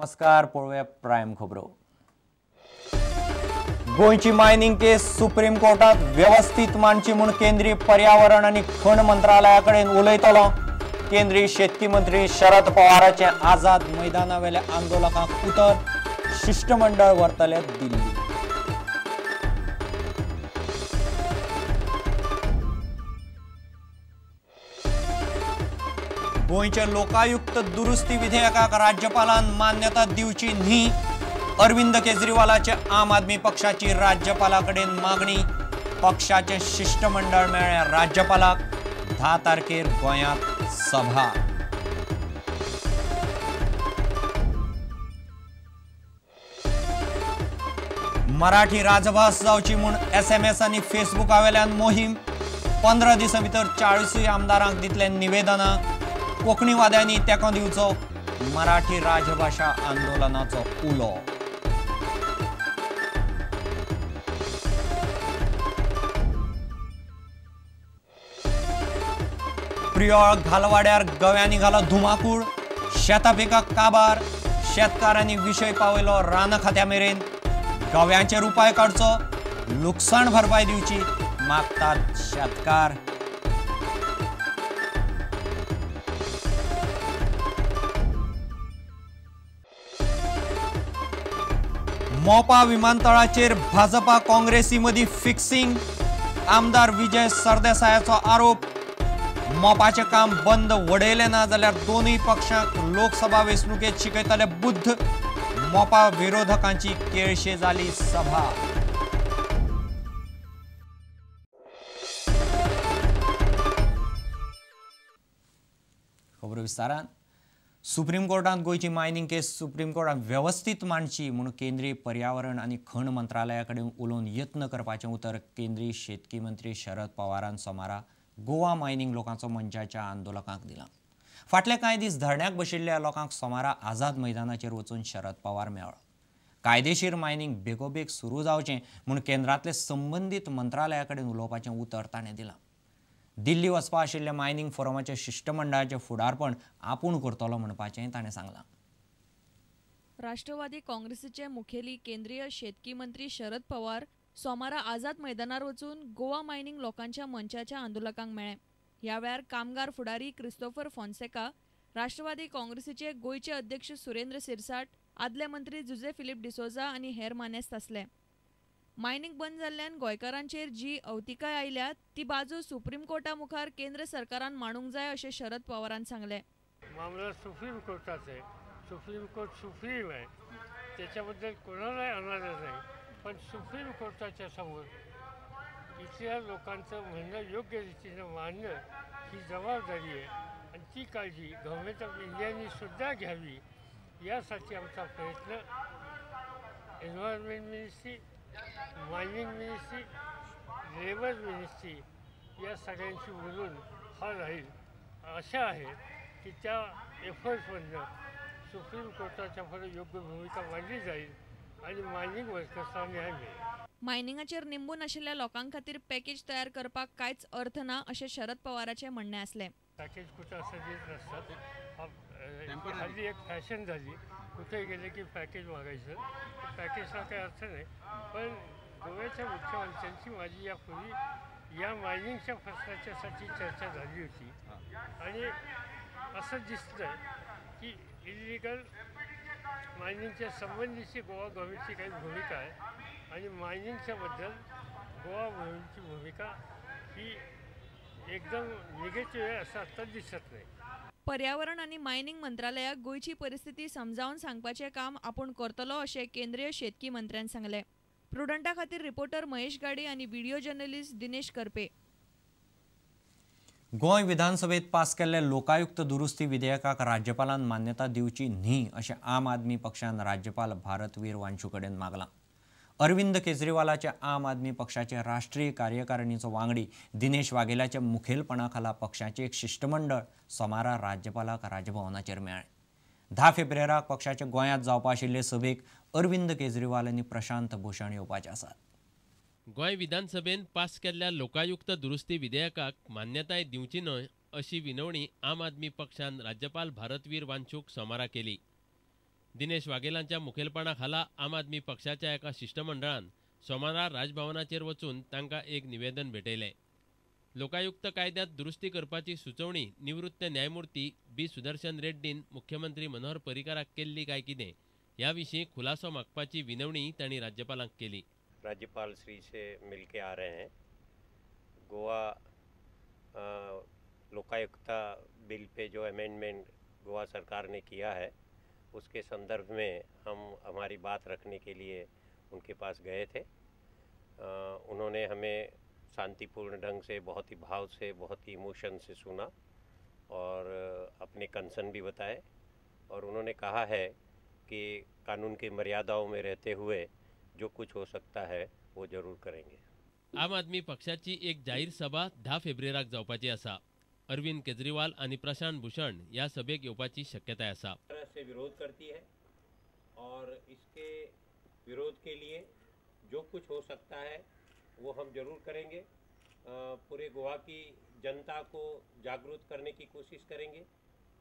नमस्कार, पळोवया प्रायम खबरो। गोंयची मायनिंग केस सुप्रीम कोर्टात व्यवस्थित मांडची म्हूण केंद्रीय पर्यावरण आनी खण मंत्रालया कडेन उलयतलो। केंद्रीय शेतकी मंत्री शरद पवाराचे आझाद मैदानावेल्या आंदोलकांक उतर, शिष्टमंडळ व्हरतले दिल्ली। गोंयच्या लोकायुक्त दुरुस्ती विधेयकाक राज्यपालान मान्यता दिवची न्ही, अरविंद केजरीवालाचे आम आदमी पक्षाची राज्यपाला कडेन मागणी। पक्षाचे शिष्टमंडळ मेळ्ळें राज्यपालाक, 10 तारखेर गोंयांत सभा। मराठी राजभास जावची म्हूण SMS आनी फेसबुकावेल्यान मोहीम, 15 दिसां भितर 40 आमदारांक दितले निवेदनां। कोंकणीवाद्यांनी तेंको दिवचो, मराठी राजभाशा आंदोलनाचो उलो। प्रियोळ घालवाड्यार गव्यांनी घालो धुमाकूळ, शेतां पिकाक काबार, शेतकारांनी विशय पावयलो रान खात्या मेरेन। गव्यांचेर उपाय काडचो, लुकसाण भरपाय दिवची मागतात शेतकार। मोपा विमानतळाचेर भाजपा काँग्रेसी मदीं फिक्सिंग, आमदार विजय सरदेसायाचो आरोप। मोपाचें काम बंद वडयलें ना जाल्यार दोनूय पक्षांक लोकसभा वेंचणुकेंत शिकयतले बुद्ध। मोपा विरोधकांची केळशे जाली सभा। खबरो विस्तारान। सुप्रीम कोर्टात गोंयची मायनिंग केस सुप्रीम कोर्टात व्यवस्थित मांडची म्हूण केंद्रीय पर्यावरण आनी खण मंत्रालया कडेन उलोवन यत्न करपाचें उतर केंद्रीय शेतकी मंत्री शरद पवारान सोमारा गोवा मायनिंग लोकांचो मंचाच्या आंदोलकांक दिलां। फाटले कांय दीस धरण्याक बशिल्ल्या लोकांक सोमारा आझाद मैदानाचेर वचून शरद पवार मेळ्ळो। कायदेशीर मायनिंग बेगोबेग सुरू जावचें म्हूण केंद्रांतले संबंदीत मंत्रालया कडेन उलोवपाचें उतर ताणें दिलां। दिल्ली वचपा आशिल्ल्या मायनिंग फोरमाच्या शिष्टमंडळाचें फुडारपण आपूण करतलो म्हणपाचें ताणें सांगलां। राष्ट्रवादी काँग्रेसीचे मुखेली केंद्रीय शेतकी मंत्री शरद पवार सोमारा आझाद मैदानार वचून गोवा मायनिंग लोकांच्या मंचाच्या आंदोलकांक मेळ्ळे। ह्या वेळार कामगार फुडारी क्रिस्तोफर फोन्सेका, राष्ट्रवादी काँग्रेसीचे गोंयचे अध्यक्ष सुरेंद्र सिरसाट, आदले मंत्री जुझे फिलीप डिसोजा आनी हेर मानेस्त आसले। मायनिंग बंद जाल्ल्यान गोंयकारांचेर जी अवतिकाय आयल्या ती बाजू सुप्रीम कोर्टा मुखार केंद्र सरकारान मांडूंक जाय अशें शरद पवारान सांगलें। मामला सुप्रीम कोर्टाचा आहे, सुप्रीम कोर्ट सुप्रीम आहे, त्याच्याबद्दल कोणालाही अनादर नाही, पण सुप्रीम कोर्टाच्या समोर इथल्या लोकांचं म्हणणं योग्य रीतीनं मांडणं ही जबाबदारी आहे आणि ती काळजी गव्हर्नमेंट ऑफ इंडियानी सुद्धा घ्यावी यासाठी आमचा प्रयत्न environment ministry, mining ministry, labour ministry या सगळ्यांशी बोलून हा राहील। आशा आहे की त्या एफर्ट्समधनं सुप्रीम कोर्टाच्या पुढे योग्य भूमिका मांडली जाईल आणि मायनिंग वर्कर्सना न्याय मिळेल। मायनिंगाचेर निंबून आशिल्ल्या लोकां खातीर पॅकेज तयार करपाक कांयच अर्थ ना अशें शरद पवाराचें म्हणणें आसलें। पॅकेज कुठं असं देत नसतात, हल्ली एक फॅशन झाली, कुठे गेले की पॅकेज मागायचं, पॅकेजला काही अर्थ नाही। पण गोव्याच्या मुख्यमंत्र्यांची माझी यापूर्वी या मायनिंगच्या प्रश्नाच्यासाठी चर्चा झाली होती आणि असं दिसतंय की इलिगल मायनिंगच्या संबंधीची गोवा गव्हर्नमेंटची काही भूमिका आहे आणि मायनिंगच्याबद्दल गोवा गव्हर्नमेंटची भूमिका ही एकदम निगेटिव्ह आहे असं आत्ता दिसत नाही। पर्यावरण आनी मायनिंग मंत्रालयाक गोंयची परिस्थिती समजावन सांगपाचें काम आपूण करतलो अशें केंद्रीय शेतकी मंत्र्यान सांगलें। प्रुडंटा खातीर रिपोर्टर महेश गाडी आनी व्हिडिओ जर्नलिस्ट दिनेश करपे। गोंय विधानसभेत पास केल्ले लोकायुक्त दुरुस्ती विधेयकाक राज्यपालान मान्यता दिवची न्ही अशें आम आदमी पक्षान राज्यपाल भारतवीर वांचू कडेन मागलां। अरविंद केजरीवालाचे आम आदमी पक्षाचे राष्ट्रीय कार्यकारिणीचो वांगडी दिनेश वाघेलाच्या मुखेलपणा खाला पक्षाचें एक शिष्टमंडळ सोमारा राज्यपालाक राजभवनाचेर मेळ्ळें। 10 फेब्रुवाराक पक्षाचे गोंयांत जावपा आशिल्ले सभेक अरविंद केजरीवाल आनी प्रशांत भूषण येवपाचे आसात। गोंय विधानसभेन पास केल्ल्या लोकायुक्त दुरुस्ती विधेयकाक मान्यताय दिवची न्हय अशी विनवणी आम आदमी पक्षान राज्यपाल भारतवीर वांचूक सोमारा केली। दिनेश वाघेलांच्या मुखेलपणा खाला आम आदमी पक्षाच्या एका शिष्टमंडळान सोमारा राजभवनाचेर वचून तांकां एक निवेदन भेटयलें। लोकायुक्त कायद्यात दुरुस्ती करपाची सुचोवणी निवृत्त न्यायमूर्ती बी सुदर्शन रेड्डीन मुख्यमंत्री मनोहर पर्रीकाराक केल्ली काय कितें ह्या विशीं खुलासो मागपाची विनवणी तांणी राज्यपालांक केली। राज्यपाल श्री से मिलके आ रहे हैं। गोवा लोकायुक्ता बिल पे जो अमेंडमेंट गोवा सरकार ने किया है उसके संदर्भ में हम हमारी बात रखने के लिए उनके पास गए थे। उन्होंने हमें शांतिपूर्ण ढंग से, बहुत ही भाव से, बहुत ही इमोशन से सुना और अपने कंसर्न भी बताए और उन्होंने कहा है कि कानून की मर्यादाओं में रहते हुए जो कुछ हो सकता है वो जरूर करेंगे। आम आदमी पक्षाची एक जाहीर सभा 10 फेब्रुवारीक जावपाची आसा। अरविंद केजरीवाल आणि प्रशांत भूषण या सभेक येवपाची शक्यताय आसा। तरह से विरोध करती है और इसके विरोध के लिए जो कुछ हो सकता है वो हम जरूर करेंगे। पूरे गोवा की जनता को जागरूक करने की कोशिश करेंगे।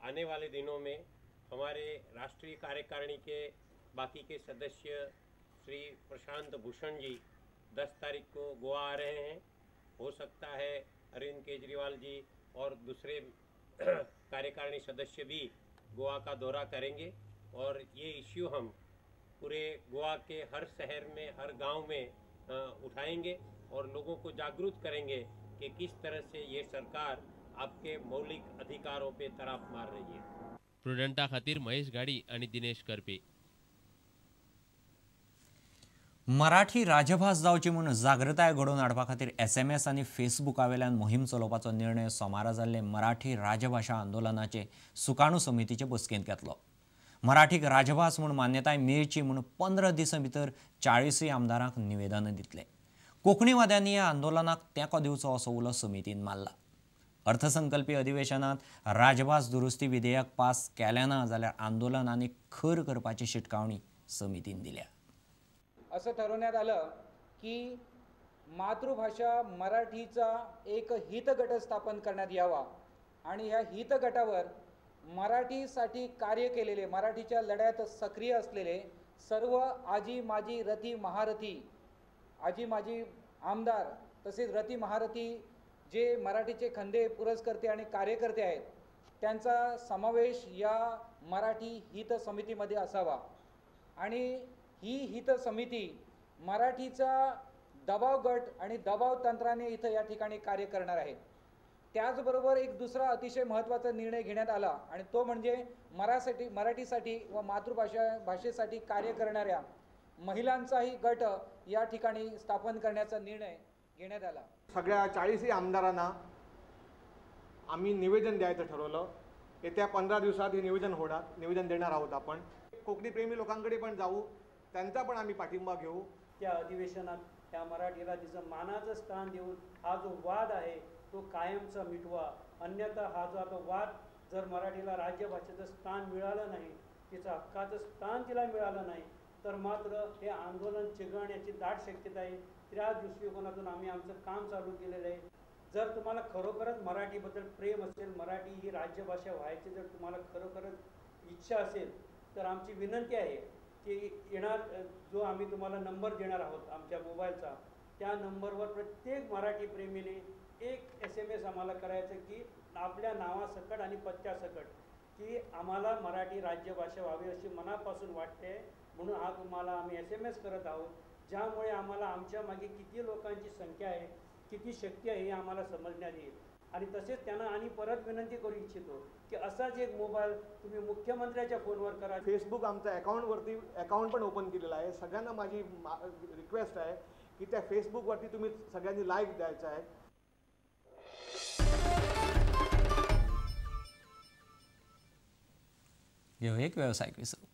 आने वाले दिनों में हमारे राष्ट्रीय कार्यकारिणी के बाकी के सदस्य श्री प्रशांत भूषण जी 10 तारीख को गोवा आ रहे हैं। हो सकता है अरविंद केजरीवाल जी और दूसरे कार्यकारिणी सदस्य भी गोवा का दौरा करेंगे और ये इश्यू हम पूरे गोवा के हर शहर में, हर गांव में उठाएंगे और लोगों को जागरूक करेंगे कि किस तरह से ये सरकार आपके मौलिक अधिकारों पे तराप मार रही है। प्रुडंटा खातीर महेश गाडी आणि दिनेश करपे। मराठी राजभास जावची म्हूण जागृताय घडोवन हाडपा खातीर SMS आनी फेसबुका वेल्यान मोहीम चलोवपाचो निर्णय सोमारा जाल्ले मराठी राजभाशा आंदोलनाचे सुकाणू समितीचे बसकेंत घेतलो। मराठीक राजभास म्हूण मान्यताय मेळची म्हूण 15 दिसां भितर 40 आमदारांक निवेदनां दितले। कोंकणीवाद्यांनी ह्या आंदोलनाक तेंको दिवचो असो उलो समितीन मारला। अर्थसंकल्पीय अधिवेशनांत राजभास दुरुस्ती विधेयक पास केलें ना जाल्यार आंदोलन आनी खर करपाची शिटकावणी समितीन दिल्या। असं ठरवण्यात आलं की मातृभाषा मराठीचा एक हितगट स्थापन करण्यात यावा आणि ह्या हितगटावर मराठीसाठी कार्य केलेले, मराठीच्या लढ्यात सक्रिय असलेले सर्व आजी माजी रथी महारथी, आजी माजी आमदार तसेच रथी महारथी जे मराठीचे खंदे पुरस्कर्ते आणि कार्यकर्ते आहेत त्यांचा समावेश या मराठी हित समितीमध्ये असावा आणि ही हित समिती मराठीचा दबाव गट आणि दबाव तंत्राने इथं या ठिकाणी कार्य करणार आहे। त्याचबरोबर एक दुसरा अतिशय महत्त्वाचा निर्णय घेण्यात आला आणि तो म्हणजे मराठीसाठी व मातृभाषा भाषेसाठी कार्य करणाऱ्या महिलांचाही गट या ठिकाणी स्थापन करण्याचा निर्णय घेण्यात आला। सगळ्या 40 आमदारांना आम्ही निवेदन द्यायचं ठरवलं। येत्या 15 दिवसात हे निवेदन होणार, निवेदन देणार आहोत आपण। कोकणी प्रेमी लोकांकडे पण जाऊ, त्यांचा पण आम्ही पाठिंबा घेऊ। त्या अधिवेशनात त्या मराठीला तिचं मानाचं स्थान देऊन हा जो वाद आहे तो कायमचा मिटवा, अन्यथा हा जो आता वाद जर मराठीला राज्यभाषेचं स्थान मिळालं नाही, तिचं हक्काचं स्थान तिला मिळालं नाही तर मात्र हे आंदोलन चिघळण्याची दाट शक्यता आहे। त्या दृष्टिकोनातून आम्ही आमचं काम चालू केलेलं आहे। जर तुम्हाला खरोखरच मराठीबद्दल प्रेम असेल, मराठी ही राज्यभाषा व्हायची जर तुम्हाला खरोखरच इच्छा असेल तर आमची विनंती आहे की येणार जो आम्ही तुम्हाला नंबर देणार आहोत आमच्या मोबाईलचा, त्या नंबरवर प्रत्येक मराठी प्रेमीने एक SMS आम्हाला करायचं की आपल्या नावासकट आणि पत्त्यासकट की आम्हाला मराठी राज्यभाषा व्हावी अशी मनापासून वाटते म्हणून हा तुम्हाला आम्ही SMS करत आहोत, ज्यामुळे आम्हाला आमच्या मागे किती लोकांची संख्या आहे, किती शक्ती आहे हे आम्हाला समजण्यात येईल। आणि तसेच त्यांना आणि परत विनंती करू इच्छितो की असाच एक मोबाईल तुम्ही मुख्यमंत्र्याच्या फोनवर करा। फेसबुक आमचं अकाउंटवरती अकाउंट पण ओपन केलेलं आहे। सगळ्यांना माझी रिक्वेस्ट आहे की त्या फेसबुकवरती तुम्ही सगळ्यांनी लाईक द्यायचा आहे। एक व्यावसायिक विसव।